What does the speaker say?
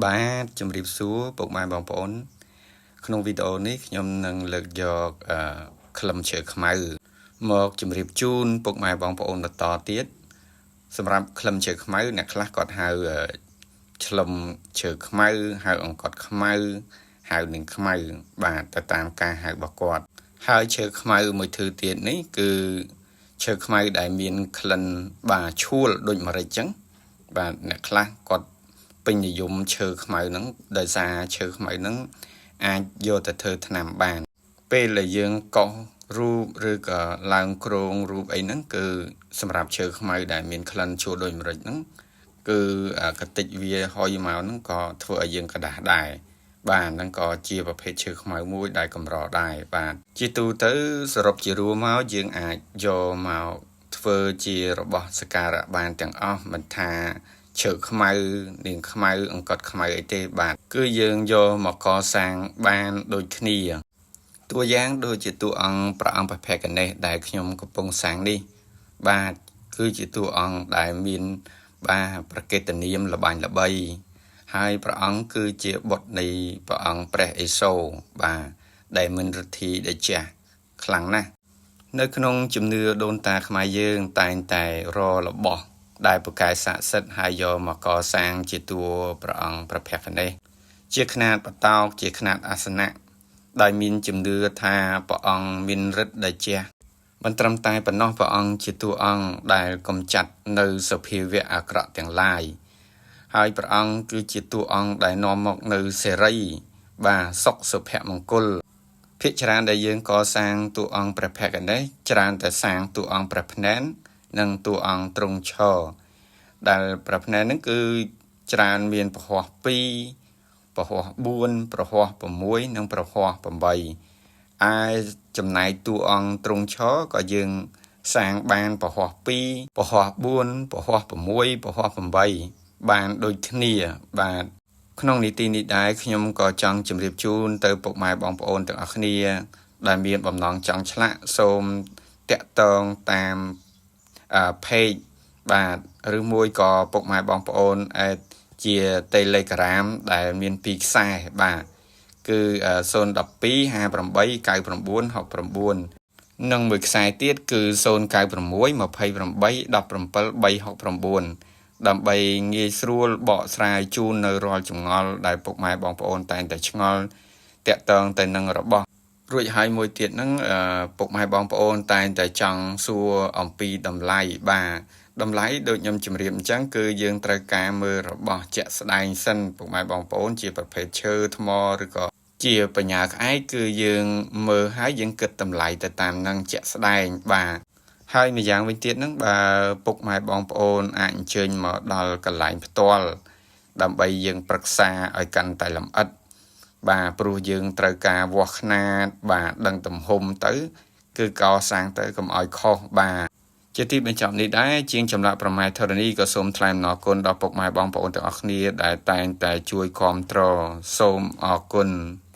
បាទជម្រាបសួរពុកម៉ែបងប្អូនក្នុងវីដេអូនេះខ្ញុំនឹងលើកយកក្លឹមឈើខ្មៅមកជម្រាបជូនពុកម៉ែបងប្អូនបន្តទៀតសម្រាប់ក្លឹមឈើខ្មៅអ្នកខ្លះគាត់ហៅឆ្លឹមឈើខ្មៅហៅអង្កត់ខ្មៅហៅនឹងខ្មៅបាទទៅតាមការហៅរបស់គាត់ហើយឈើខ្មៅមួយធឺទៀតនេះគឺឈើខ្មៅដែលមានក្លិនបាទឈួលដូចម្រេចចឹងបាទអ្នកខ្លះគាត់ពេញនិយមឈើខ្មៅហ្នឹងដោយសារឈើខ្មៅហ្នឹងអាចយកទៅធ្វើថ្នាំបាន ពេលដែលយើងកោសរូបឬក៏ឡើងគ្រងរូបអីហ្នឹងគឺសម្រាប់ឈើខ្មៅដែលមានក្លិនឈួលដូចម្រេចហ្នឹងគឺកតិចវាហុយមកហ្នឹងក៏ធ្វើឲ្យយើងក្តាស់ដែរបាទហ្នឹងក៏ជាប្រភេទឈើខ្មៅមួយដែលកម្រដែរបាទជាទូទៅសរុបជារួមមកយើងអាចយកមកធ្វើជារបស់សក្ការៈបានទាំងអស់មិនថាឈើខ្មៅនាងខ្មៅអង្កត់ខ្មៅអីទេបាទគឺយើងយកមកកសាងបានដូចគ្នាតួយ៉ាងដូចជាតួអង្គព្រះអង្គព្រះភគណេសដែលខ្ញុំកំពុងសាងនេះបាទគឺជាតួអង្គដែលមានបាទប្រកេតនាមល្បាញល្បីហើយព្រះអង្គគឺជាបុត្រនៃព្រះអង្គព្រះឥសូរបាទដែលមានឫទ្ធីដែលចាស់ខ្លាំងណាស់នៅក្នុងជំនឿដូនតាខ្មែរយើងតែងតែររបស់ដែលពូកែស័ក្តិសិទ្ធិហើយយកមកកសាងជាតួព្រះអង្គព្រះភគណេសជាខ្នាតបតោកជាខ្នាតអាសនៈដោយមានជំនឿថាព្រះអង្គមានឫទ្ធិដែលជះមិនត្រឹមតែប៉ុណ្ណោះព្រះអង្គជាតួអង្គដែលកំចាត់នៅសភាវៈអាក្រក់ទាំងឡាយហើយព្រះអង្គគឺជាតួអង្គដែលនាំមកនៅសេរីបាទសុខសុភមង្គលភាគច្រើនដែលយើងកសាងតួអង្គព្រះភគណេសច្រើនតែសាងតួអង្គព្រះភ្នែននិងតួអង្គទ្រង់ឈរដែលព្រះភ្នែនហ្នឹងគឺច្រើនមានពហោះ2ពហោះ4ប្រហោះ6និងប្រហោះ8ឯចំណែកតួអង្គទ្រង់ឈរក៏យើងសាងបានពហោះ2ពហោះ4ពហោះ6ពហោះ8បានដូចគ្នាបាទក្នុងនីតិនេះដែរខ្ញុំក៏ចង់ជម្រាបជូនទៅពុកម៉ែបងប្អូនទាំងអស់គ្នាដែលមានបំណងចង់ឆ្លាក់សូមតាក់ទងតាម page បាទឬមួយក៏ពុកម៉ែបងប្អូនអាចជា Telegram ដែលមានពីរខ្សែបាទគឺ012 58 99 69និងមួយខ្សែទៀតគឺ096 28 17 369ដើម្បីងាយស្រួលបកស្រាយជូននៅរាល់ចម្ងល់ដែលពុកម៉ែបងប្អូនតែងតែឆ្ងល់តាក់ទងទៅនឹងរបស់រួចហើយមួយទៀតហ្នឹងពុកម៉ែបងប្អូនតែងតែចង់សួរអំពីតម្លៃបាទតម្លៃដូចខ្ញុំជម្រាបអញ្ចឹងគឺយើងត្រូវការមើលរបស់ជាក់ស្ដែងសិនពុកម៉ែបងប្អូនជាប្រភេទឈើថ្មឬក៏ជាបញ្ញាក្អែកគឺយើងមើលហើយយើងគិតតម្លៃទៅតាមនឹងជាក់ស្ដែងបាទហើយម្យ៉ាងវិញទៀតហ្នឹងបើពុកម៉ែបងប្អូនអាចអញ្ជើញមកដល់កន្លែងផ្ទាល់ដើម្បីយើងប្រឹក្សាឲ្យកាន់តែលម្អិតបាទព្រោះយើងត្រូវការវាស់ខ្នាតបាទដឹងទំហំទៅ គឺកសាងទៅកុំឲ្យខុសបាទជាទីបញ្ចប់នេះដែរជាងចម្លាក់ប្រម៉ែធរណីក៏សូមថ្លែងអំណរគុណដល់ពុកម៉ែបងប្អូនទាំងអស់គ្នាដែលតែងតែជួយគាំទ្រសូមអរគុណ។